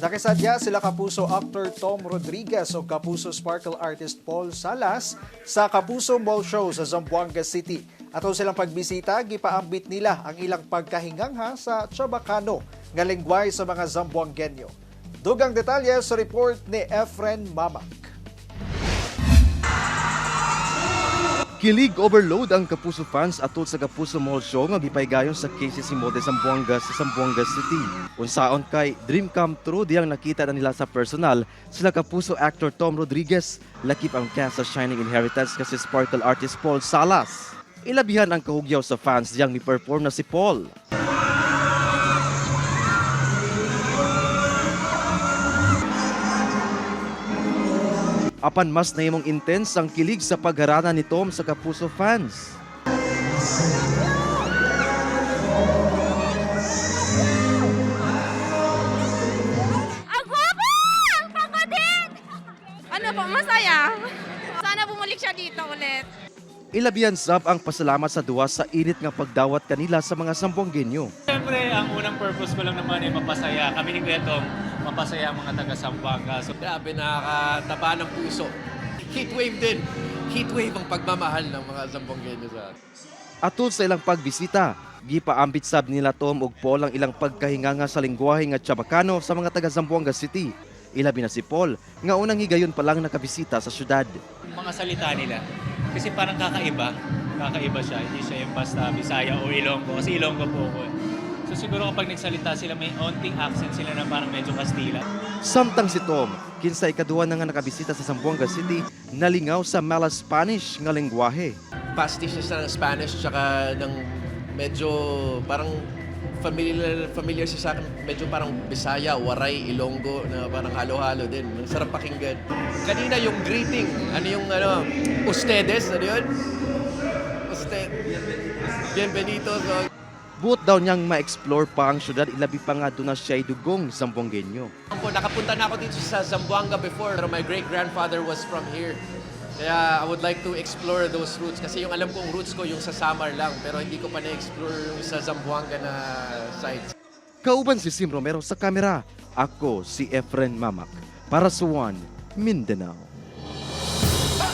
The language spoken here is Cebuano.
Nakisadya sila Kapuso actor Tom Rodriguez o Kapuso Sparkle artist Paul Salas sa Kapuso Mall Show sa Zamboanga City. Ato silang pagbisita, gipaambit nila ang ilang pagkahingangha sa Chabacano nga lengguwahe sa mga Zamboangueño. Dugang detalye sa report ni Efren Mamak. Kilig overload ang Kapuso fans atol sa Kapuso Mall Show nga gipaygayon sa KCC Mall de Zamboanga sa Zamboanga City. Unsaon kay dream come true diyang nakita na nila sa personal sila Kapuso actor Tom Rodriguez, lakip ang cast sa Shining Inheritance kasi sparkle artist Paul Salas. Ilabihan ang kahugyaw sa fans diyang mi-perform na si Paul. Apan mas nahimong intense ang kilig sa pagharana ni Tom sa Kapuso fans. Ang gwapo! Ako din! Ano po, masaya. Sana bumalik siya dito ulit. Ilabihan sab ang pasalamat sa duwa sa init nga pagdawat kanila sa mga Zamboangueño. Siyempre, ang unang purpose ko lang naman ay mapasaya. Kami ni Kuya Tom, mapasaya ang mga taga Zamboanga. So, Grabe, nakakataba ng puso. Heat wave din. Heat wave ang pagmamahal ng mga Zamboangueño sa atin. Atol sa ilang pagbisita, gipaambit sab nila Tom ug Paul ang ilang pagkahinganga sa lengguwahe nga Chabacano sa mga taga Zamboanga City. Ilabi na si Paul nga unang higayon pa lang nakabisita sa syudad. Mga salita nila. Kasi parang kakaiba. Kakaiba siya. Hindi siya yung basta Bisaya o Ilonggo. Kasi Ilonggo po ako eh. So siguro kapag nagsalita sila, may onting accent sila na parang medyo Kastila. Samtang si Tom, kinsa ikaduha na nga nakabisita sa Zamboanga City, nalingaw sa mala Spanish nga lengguwahe. Pastiche siya ng Spanish tsaka ng medyo parang familiar, familiar siya sa akin. Medyo parang Bisaya, Waray, Ilonggo na parang halo-halo din. Ang sarap pakinggan. Kanina yung greeting, ano yung ano, ustedes, ano yun? Usted. Bienvenidos. So, Buot daw niyang ma-explore pa ang syudad, ilabi pa nga doon na siya'y dugong Zamboangueño. Po, nakapunta na ako dito sa Zamboanga before, pero my great-grandfather was from here. Kaya I would like to explore those roots kasi yung alam kong roots ko yung sa Samar lang, pero hindi ko pa na-explore yung sa Zamboanga na sites. Kauban si Sim Romero sa kamera. Ako si Efren Mamak para sa One Mindanao.